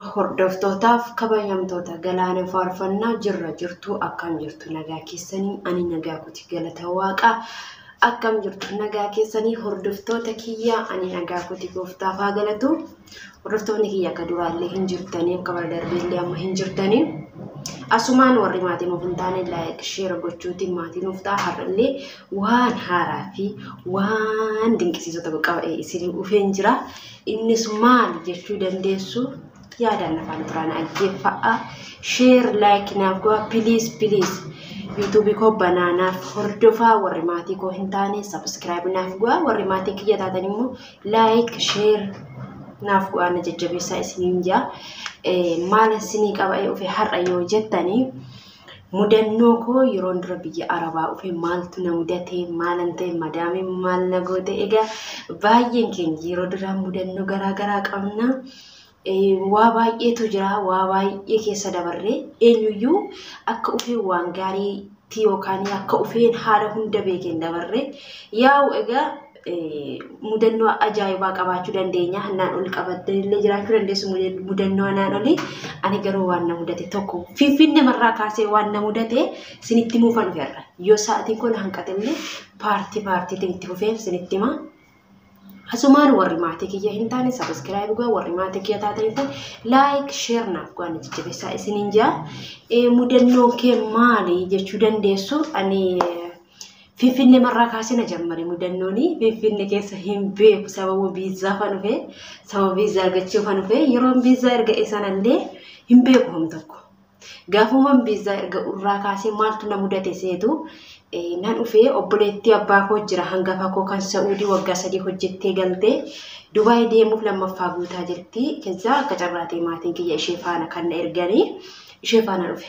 Hordoftootaaf kabajamtoota galaana faarfannaa jirra jirtu, akkam jirtu? Nagaa keessanii? Ani nagaa kuti, galata waaqaa. Akkam jirtu, nagaa keessanii, hordoftoota kiyya? Ani nagaa kuti, gooftaaf haa galatu. Hordoftoonni kiyya akka duraallee hin jirtanii, akka bara darbeellee amma hin jirtanii. Asumaan warri maatii nuuf hin taane like, share gochuutiin maatii nuuf ta'a. Har'allee waan haaraa fi waan dinqisiisoo tokko qaba isinii dhufeen jira. Innis maal jechuu dandeessu, yaadaan afaan turaan dhaggeeffadhaa. Share, like naaf godhaa, please, please. Yuutuubii koo banaanaaf hordofaa. Warri maatii koo hin taane subscribe naaf godhaa, warri maatii kiyya taatan immoo like, share naaf godhaa, na jajjabeessaa isiniin jaa. Maal isinii qaba dhufe har'a yoo jettanii, mudannoo koo yeroon dura biyya Arabaa dhufe maaltu na mudate, maalan ta'e, madaamiin maal na goote. Egaa baay'een keenya yeroo duraa mudannoo garaa garaa qabna. Waa baay'eetu jira, waa baay'ee keessa dabarree. Eenyuyyuu akka ufeen waan gaariitti yookaan akka ufeen haala hunda beekeen dabarree yaa'u. Egaa mudannoo ajaa'ibaa qabaachuu dandeenya. Hannaan ol qabattanillee jiraachuu dandeessu mudannoo anaan olii. Ani garuu waan na mudate tokko, Finfinnee marraa kaasee waan na mudate sinitti himuufan dhufeerra. Yoo sa'aatiin kun hanqatellee paartii paartiitiin itti fufee sinitti hima. Asumaan warri maatii kiyya hin taane subscribe godhaa, warri maatii kiyya taatan hin taane like, share naaf godhaa, na jajjabeessaa isiniin jaa. Mudannoon kee maali jechuu dandeessu, ani Finfinnee marraa kaasee na jammare mudannooni. Finfinnee keessa hin beeku, sababa viizaa fa dhufe, sababa viizaa argachuu fa dhufe. Yeroon viizaa erga'e sanallee hin beeku hom tokko. Gaafumaan viizaa erga urraa kaasee maaltu na mudate seetu? Nan dhufee, obboleettii abbaa koo jira, hangafa koo, kan Sa'uudii waggaa 3 hojjettee galtee Dubaay deemuuf lammaffaa guutaa jirti. Keessaa akka carraatee maatiin kiyya ishee faana kan na erganii ishee faana dhufe.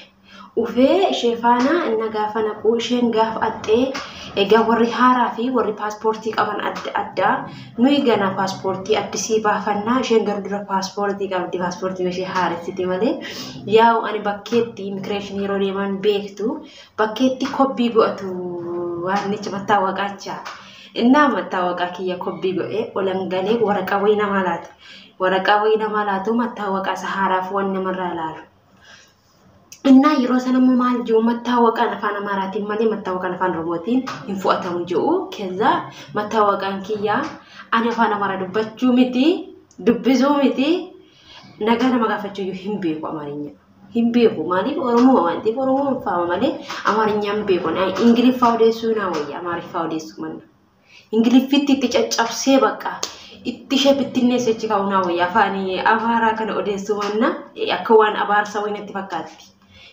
Ufee ishee faana inni gaafa naquu, isheen gaafa axxee, egaa warri haaraa fi warri paaspoortii qaban adda addaa. Nuyi gana paaspoortii addisii baafannaa, isheen garuu dura paaspoortii qabdi, paaspoortii ishee haaressiti malee. Yaa'u ani bakkeetti immigireeshinii yeroo deeman beektu, bakkeetti kobbii godhatu waan nicha mattaawaqaachaa. Innaa mattaawaqaa kiyya kobbii godhee olan galee, waraqaa wayii namaa laatu. Waraqaa wayii namaa laatu, mattaawaqaa isa haaraaf waan namarraa ilaalu. Innaa yeroo sana immoo maal jiru, mattaawaqaan afaan Amaaraatiin malee mattaawaqaan afaan Oromootiin hin fudhatamu jiru. Keessaa mattaawaqaan kiyyaa, ani afaan Amaaraa dubbachuu miti, dubbisuu miti, nagaa nama gaafachuu iyyuu hin beeku Amaarinya. Hin beeku, maaliif? Oromoo waan ta'eef Oromoo faama malee Amaarinyaan hin beeku. Ingiliffaa odeessuu naa wayya Amaariffaa odeessuu manna. Ingiliffitti itti caccabsee bakka itti ishee bittinneessee achi kaa'u naa wayya afaan Amaaraa kana odeessuu manna, akka waan abaarsa wayii natti fakkaatti.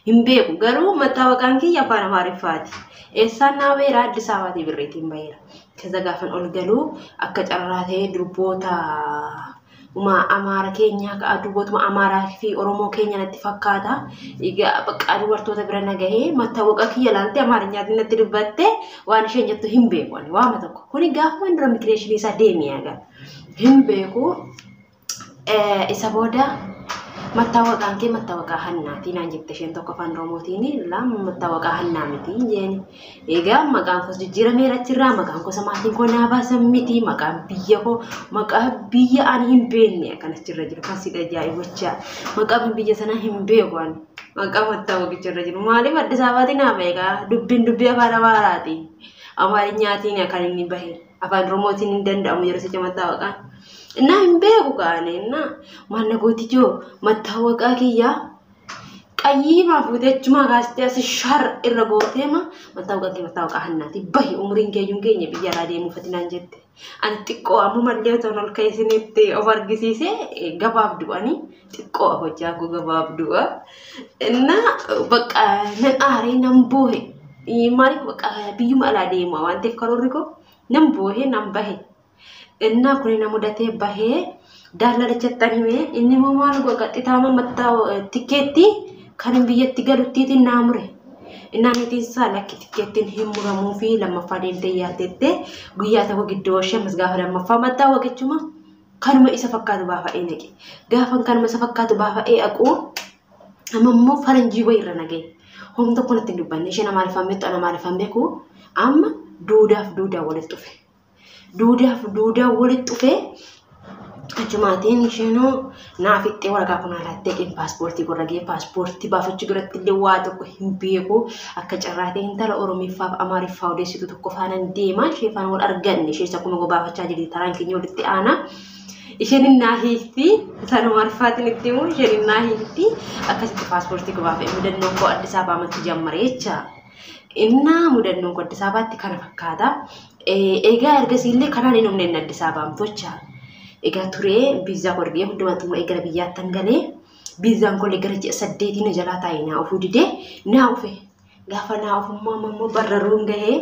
Hin beeku, garuu mattaawaqaan kiyya afaan Amaariffaati. Eessaan naa baheera? Addis Ababaatii birreetiin baheera. Keessa gaafan ol galuu akka carraa ta'ee durboota Amaara keenya, durbootuma Amaaraa fi Oromoo keenya natti fakkaata. Egaa bakka dubartoota bira na gahee, mattaawaqa kiyya ilaaltee Amaarinyaatiin natti dubbatte. Waan isheen jettu hin beeku ani waama tokko. Kuni gaafuma dura immigireeshinii isaa deemee agarra. Hin beeku. Isa booda mattaawaqaan kee mattaawaqaa hannaatii naan jette isheen tokko afaan Oromootiin. Lama, mattaawaqaa hannaa miti jeeni. Egaa maqaan koos jijjiirameera achirraa, maqaan gosa maatiin koo naa baasan miti, maqaan biyya koo, maqaa biyya ani hin beekne akkan achirra jiru kan si ajaa'ibachaa. Maqaa biyya sanaa hin beeku ani. Maqaa mattaawaqicha jiru maaliif Addis Ababaatii naa beekaa, dubbiin dubbii afaan Amaaraati. Amaarinyaatiin kan inni bahe, afaan Oromootiin hin danda'amu yeroo sicha mattaawaqaan. Innaa hin beeku kaane. Innaa maal na gooti joo, mattaawaqaa kiyyaa qayyiimaa fuutee achumaa kaastee as shar irra gooteema, mattaawaqaan kee mattaawaqaa hannaati, bahi, umriin keeyyuun keenya biyya alaa deemuufati naan jette. Ani xiqqoo ammumallee otoo ol ka'e isinitti of argisiisee gabaabdu'anii, xiqqoo hojjaa koo gabaabdu'a. Innaa bakka nan aaree nan boohe. Maaliif? Bakka biyyuma alaa deema waan ta'eef karoorri koo, nan boohe, nan bahe. Innaa kun na mudatee bahee daallalichatti himee, inni immoo maal godha, qaxxitaama mattaa tikkeetti kan biyyatti galuttiitiin naa mure. Innaa niitiin isaa lakki, tikkeettiin hin muramuu fi lammaffaa deemtee yaaltettee guyyaa tokko gidduu ishee ammas gaafa lammaffaa mattaa waqachuma kanuma isa fakkaatu baafa'ee naqe. Gaafan kanuma isa fakkaatu baafa'ee haquu, amma immoo faranjii wayii irra naga'e. Homtuu tokko natti hin dubbanne, isheen Amaariffaan beektu, ana Amaariffaan beeku, amma duudaaf duudaa walitti dhufe. Duudaaf duudaa walitti dhufe. Achumaatiin isheenuu naaf ittee waraqaa kun alaattee qeen paaspoortii qorra ga'ee paaspoortii baafachuu biratti illee waa tokko hin beeku. Akka carraatee intala Oromiffaaf Amaariffaa odeessitu tokko faanaan deema. Ishee faana wal arganne ishees akkuma baafachaa jirti taraan keenya walitti aana. Isheen naa hiikti isaan Amaariffaatiin itti himu isheen naa hiikti akkasitti paaspoortii baafee mudannoon koo Addis Ababaatti jammare jecha. Innaa mudannoon koo Addis Ababaatti kana fakkaata. Egaa ergasiillee kanaan hin humne inni Addis Ababaamtu jecha. Egaa turee viizaa koo argee hundumaa xumuree gara biyyaatti galee viizaan koo gara ji'a 8 na jalaa taa'ee naa ofuu didee naa ofe. Gaafa naa ofummaa immoo barraruun gahee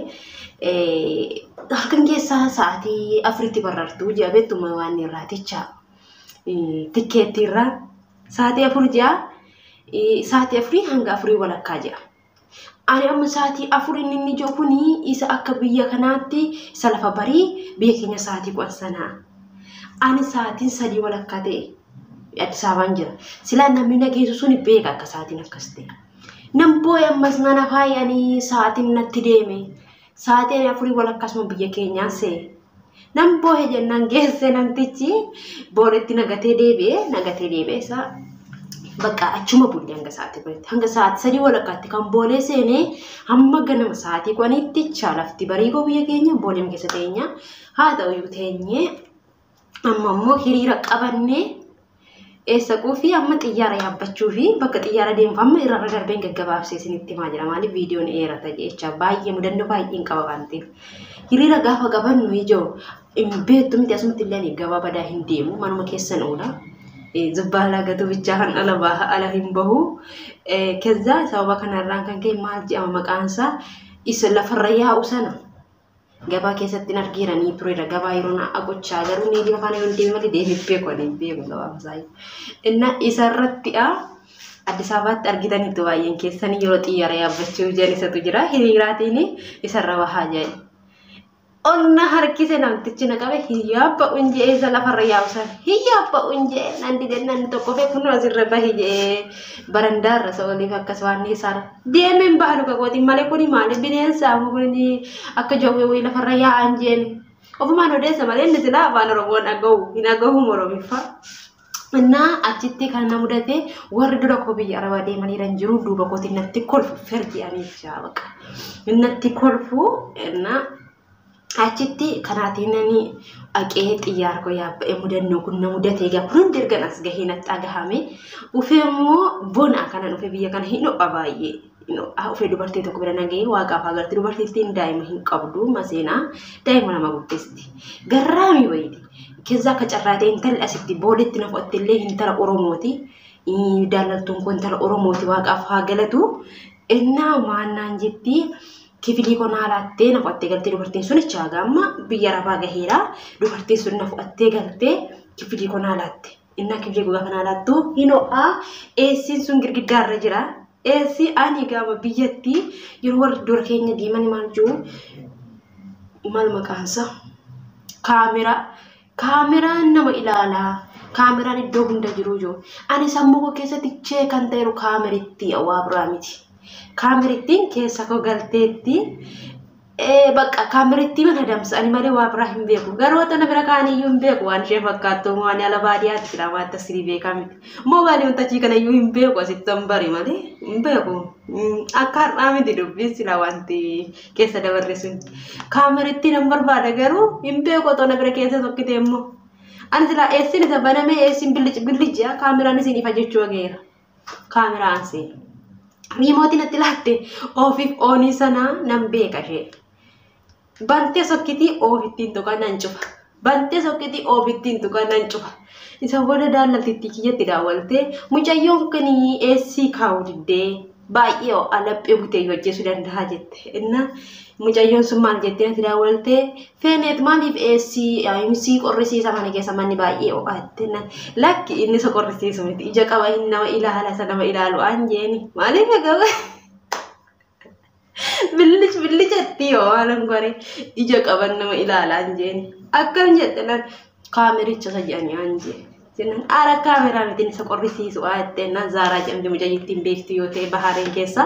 halkan keessaa sa'aatii 4tti barrartuu ji'a beektuma waan irraaticha tikkeettii irraa sa'aatii 4 ji'a sa'aatii 4 hanga 4 walakkaa ji'a. Ani amma sa'aatii 4 inni jiru kuni isa akka biyya kanaatti isa lafa barii biyya keenya sa'aatii 10 sanaa. Ani sa'aatiin 3 walakkaa ta'e Addis Ababaan jira. Silaa namni na geessu sun beeka akka sa'aatiin akkas ta'e. Nan boo'e ammas nana faayanii sa'aatiin natti deeme. Sa'aatiin 4 walakkaasuma biyya keenyaa se'e. Nan boo'e jennaan geesse namtichi booletti nagatee deebi'ee isa bakka achuma bulle hanga sa'aatii 10tti. Hanga sa'aatii 3 walakkaatti kan boolee seenee hamma ganama sa'aatii 10tti lafti barii koo biyya keenya booleen keessa teenya. Haa ta'uyyuu teenyee amma immoo hiriira qabannee eessa quufi amma xiyyaara yaabbachuu fi bakka xiyyaara deemuuf amma irra darbeen gaggabaabsee isinitti himaa jira. Maaliif viidiyoon dheerata jecha baay'ee mudannoo baay'een qaba waan ta'eef. Hiriira gaafa qabannu ijoo hin beektu miti asumatti illee ani gabaa badaa hin deemu manuma keessan oola. Zubbaalaa gatuu bichaa kan ala baha ala hin bahu. Kezzaa sababa kanarraan kan ka'e maal jedhama maqaansaa isa lafarra yaa'u sana. Gabaa keessatti hin argiiranii tureera. Gabaa yeroo na gochaa garuu ni lafa kana yoo deeme malee deemee beeku ani hin beeku gabaa isaa. Inna isarratti Addis Ababaatti argitaniitu baay'een keessanii yeroo xiyyaara yaabbachuu jiran isatu jira. Hiriiraatiin isarra bahaa jiran. Onna harkise namtichi na qabe hiyyaabba unjee isa lafarra yaa'u sana hiyyaabba unjee nan dide nan tokko fee kunoo asirra bahi jee barandaarra isa oliif akkas waan isaarra deemeen baha luka kootiin malee kuni maali bineensa kuni akka jawwee wayii lafarra yaa'an jeen ofumaan odeessa malee inni silaa afaan Oromoon dhaga'u hin dhaga'u Oromiffaa. Innaa achitti kan na mudate warri dura koo biyya Arabaa deemanii jiru duuba kootiin natti kolfu ferji'anii jira baqa. Natti kolfu innaa achitti kanaatiin nani dhaqee xiyyaara koo yaabba'ee mudannoo kun na mudate egaa kun hundi ergan as gahee natti dhagahame. Ufee immoo bona kanan ufee biyya kana hin ho'a baay'ee. Ufee dubartii tokko bira nagahee waaqaaf agarti dubartittiin daa'ima hin qabdu maseenaa daa'ima nama guddisti. Garraamii wayiiti. Keessaa akka carraa ta'e intalli asitti boodetti na fudhatte illee intala Oromooti. Jaalaltuun kun intala Oromooti waaqaaf haa galatu. Innaa maannaan jetti kifilii koo naa laattee na fudhattee galtee dubartiin sun ichaagaa amma biyya Arabaa gaheera. Dubartiin sun na fudhattee galtee kifilii koo naa laatte. Innaa kifilii koo gaafa naa laattu hin ho'aa eessiin sun girgiddaarra jira. Eessi ani gaafa biyyatti yeroo warri dura keenya deeman maal jiru maal maqaansa kaameraa. Kaameraan nama ilaalaa. Kaameraan iddoo hunda jiru jiru. Ani sammuu koo keessatti chee kan ta'eeru kaameritti waa biraa miti. Kaamerittiin keessa koo galteetti bakka kaamerittii mana damsa ani malee waa biraa hin beeku. Garuu wanta na bira kaaniyyuu hin beeku waan ishee fakkaattu waan ala baadiyyaatti silaa waan tasii beekaa miti. Moobaayilii wanta achii kanayyuu hin beeku asitti hin bari malee hin beeku. Akka har'aa miti dubbiin silaa wanti keessa dabarre sun. Kaamerittii nan barbaada garuu hin beeku otoo na bira keessa tokkite immoo. Ani silaa eessin isa banamee eessin billici billici kaameraan isin ifa jechuu ageera. Kaameraan see. Riimootiin natti laatte oofiif oonii sanaa nan beeka ishee. Bantee sokkitii oofittiin tuqa nan cufa. Bantee sokkitii oofittiin tuqa nan cufa. Isa booda daallatittii kiyyatti daawwaltee mucayyoon kun eessii kaa'u diddee baay'ee ho'a laphee butee hojjeessuu danda'a jette. Inna mucayyoon sun maal jettee natti daawwaltee feeneet maaliif eessii sii qorrisiisa mana keessa manni baay'ee ho'a jette. Lakki inni isa qorrisiisu miti ija qaba inni nama ilaala isa nama ilaalu aan jeeni maaliif egaa billich billichatti yoo waan gore ija qaban nama ilaalaan jeeni akkam jette nan kaamericha isa jedhanii aan jee jennaan aara kaameraa miti isa qorrisiisu haa jettee naan zaaraa jedhamti mucayyittiin beektu yoo ta'e bahareen keessa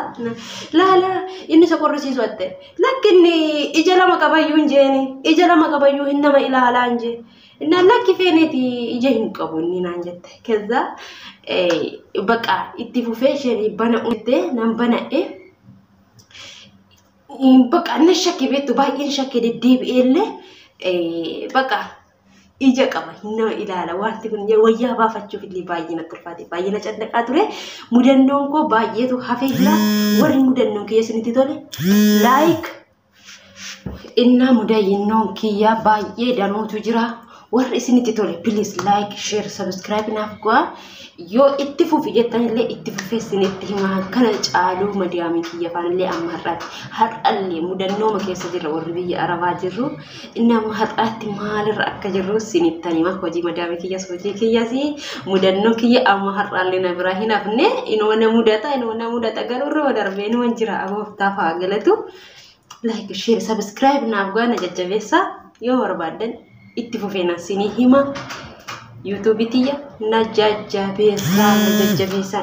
laala inni isa qorrisiisu jette lakki inni ija lama qabayyuu hin jeeni ija lama qabayyuu hin nama ilaalaan jee Innaan lakki feeneeti ija hin qabu inni naan jette. Keessa baqa itti fufee isheen bana uumte nan bana'e. Baqa na shakke beektu baay'een shakke deddeebi'ee illee baqa ija qaba nama ilaala wanti kun wayyaa baafachuuf illee baay'ee natti ulfaate baay'ee na cannaqaa ture. Mudannoon koo baay'eetu hafee jira. Warri mudannoon kiyya isinitti tole like innaa mudannoon kiyya baay'ee danuutu jira. Warri isinitti tole please like, share, subscribe naaf go'a. Yoo itti fufi jettan illee itti fufee isinitti himaa. Kana caaluu madiyaamii kiyya faanillee amma har'aatti har'allee mudannooma keessa jirra warri biyya arabaa jirru. Inni amma har'aatti maalirra akka jirru isinittan hima. Hojii madiyaamii kiyyas hojii kiyyas mudannoo kiyya amma har'aallee na biraa hin hafne. Inuma na mudata, inuma na mudata, garuu irra darbee inuma jira. Gooftaaf haa galatu. Like, share, subscribe naaf go'a, na jajjabeessa. Yoo barbaaddan itti fufee na isinii hima. Yuutuubii tiyya na jajjabeessaa, na jajjabeessaa.